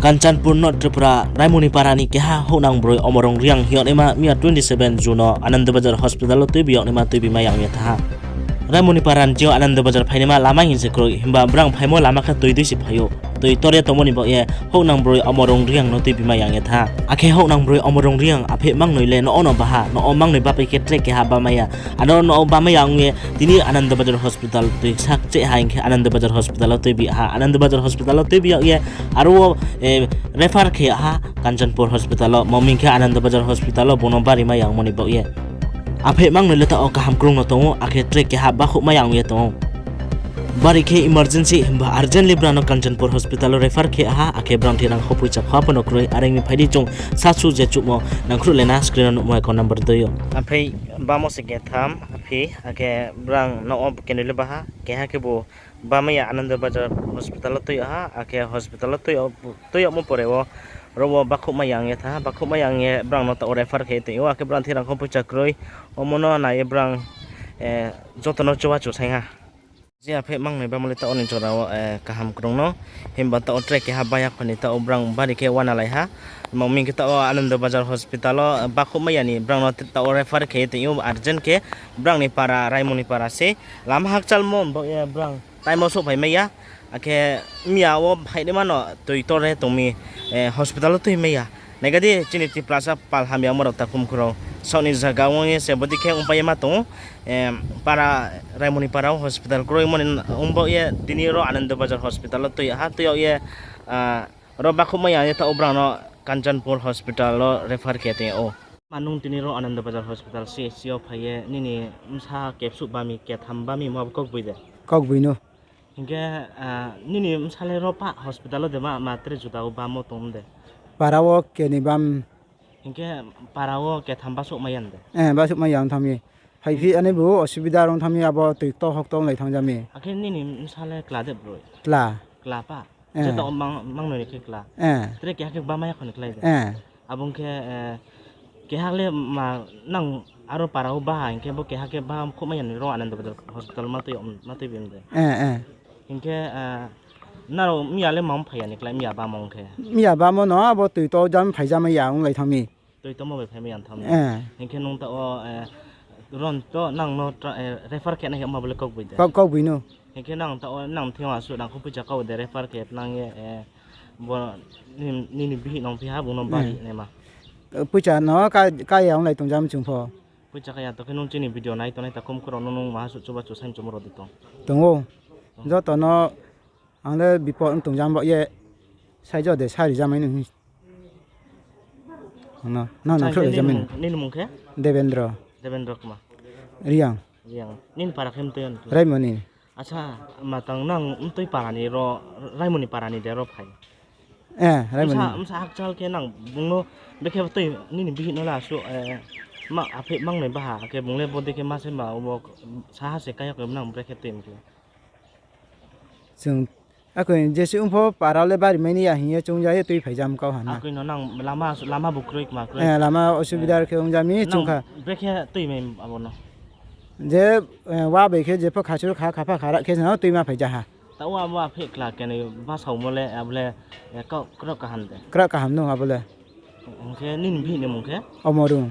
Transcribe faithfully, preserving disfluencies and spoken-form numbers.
Kanchanpur, North Tripura, Raimonipara ni keha houhnang broi Omorong Reang hing yagnaima miya twenty seven June no Anandabazar Hospital wo tuibi yagnaima tuibi mai ya ong ye thanng ha. Raimonipara ni thing yo Anandabazar phainaima lama hing se kroi, himba brang phaimo lama khe toi dei se phai ou. Toi tor ye tongmo ni baoh ye houhnang broi Omorong Reang no tuibi mai ya ong ye thanng ha. Akhe houhnang broi Omorong Reang apheh mangnoi le no ono baha, no o mangnoi bapai khe tre keha bamai ya. Ano no o bamai ya ong ye tini Anandabazar Hospital toi sak cheh ha hing khe Anandabazar Hospital wo tuibi ha. Anandabazar Hospital wo tuibi yag ye aro wo, eh, refer khe yag ha Kanchanpur Hospital wo. Mami hing khe Anandabazar Hospital wo bung no bari mai ya ongmo ni baoh ye. Apheh mangnoi le taoh wo kaham krung no tong ou, akhe tre keha bakhouh mai ya ong ye tong ou. Bari khe emergency himba urgently brang no Kanchanpur Hospital wo refer khe ha, akhe brang thing rang kho poicha kho pho no kroi, are ong mi phai di chung sasu je chuhmo nangkhruh le na screen wo nuhmo account number dei yo. Aphei bamo se ketham, aphei, akhe brang no o kenoi le baha, keha khebu bamai ya Anandabazar Hospital wo tui yag ha, akhe hospital wo tui yag, tui yagmo pore wo, ro wo bakhouh mai ya ong ye thanng ha, bakhouh mai ya ong ye brang no taoh wo refer khe tong ou, akhe brang thing rang kho poicha kroi, omo no nai ye brang, eh, joto no chubachu saing ha. Je apheh mangnoi bamo le taoh wo ni jora wo, eh, kaham krung no. Himba taoh wo tre keha baya kho ni taoh wo brang bari khe uana lai ha. Mami hing khe taoh wo Anandabazar Hospital wo, eh, bakhouh mai ya ni brang no taoh wo refer khe tong ou urgent khe. Brang ni para, Raimonipara se. Lama hakchalmo baoh ye brang time wo souhphai mai ya. Akhe miya wo phainaima no toi tor ye tong mi, eh, hospital wo tui mai ya. Nai kha di chini Tiprasa pal hamyamo rao takhum khurao. Saoh ni zaga ong ye se bodei khe ongpai ye ma tong ou. Para, Raimonipara wo hospital kroimo ni ong baoh ye tini ro Anandabazar Hospital wo tui yag ha, tui yag ye, ah, ro bakhouh mai ya ye taoh wo brang no Kanchanpur Hospital wo refer khe tong yag ou. Ma nung tini ro Anandabazar Hospital C H C wo phai ye nini bsa kebsuh ba mi, ketham ba mi, ma bo kaugboino? Kaugboino. Hing khe, ah, nini bsa le ro pa hospital wo de ma, ma tre juda wo bamo tong de? Para wo keni bam. Hing khe para wo ketham basouh mai ya de? Eh, basouh mai ya ong thanng mi. Phaiphi ani bo osubida rong thanng mi, abo toi to hok to onglai thanng ja mi. Akhe nini bsa le kla de broi? Kla. Kla pa? Eh. Je taoh mang, mangnoi ni khe kla. Eh. Tre keha khe bamai ya kho ni klái de? Eh. Abo ong khe, eh, keha le ma nang aro para wo baha hing khe bo keha khe bakhouh mai ya ni ro Anandabazar Hospital ma tui, ma tuibi de? Eh, eh. Hing khe, eh, nrao miya le ma ong phai ya ni klái miya bamo ong khe? Miya bamo no abo toi to jam phai ja mai ya onglai thanng mi. Toi tomo bai phai mai ya thanng mi. Eh. Hing khe nung taoh wo, eh, ron to nang no tra-, eh, refer khe nai khe ma bo le kaugboi de? Kau-, kaugboi no. Hing khe nang taoh wo nang thing yo asuh rang kho poicha kau de refer khe nang ye, eh, bo nini, nini bihih nong phi ha bung no bari naima. Poicha no ka, ka ya onglai tong jam chung pho. Poicha ka ya to khe nung chini video nai tongnai takhum khurao no nung maha suh chuba chu saing chumo rao de tong? Tong ou. Joto no ang le bipod ong tong jam bo ye saijo de sari jamai nung. No, no, no, nini mung khe? Debendro. Debendro kma? Reang. Reang. Nini para khe mtui ya ni? Raimoni. Acha, matang nang mtui para ni ro, Raimoni para ni de ro phai? Eh, Raimoni. Bsa, bsa hakchal khe nang bung no brekhe tui nini bihih no la asuh, eh, ma apheh mangnoi baha, khe bung le bodei khe ma se ma, obo saha se kaiya khe nang brekhe tui mkhe. Chung, akoi jesuh ong pho para le bari mai ni ya hing ye chung ja ye tui phai jam kau ha na. Akoi no nang lama, lama bo kroi kma kroi. Eh, lama osubida khe ong ja mi chung kha. Brekhe tui mai abo no? Je, eh, wa bai khe jepho khachur kha, khapha kha ra khe no tuima phai ja ha. Taoh wo abo apheh kla keni basaomo le, abo le, eh, kau, kraoh kaham de? Kraoh kaham no abo le. Hing khe nini bihih ni mung khe? Omorung.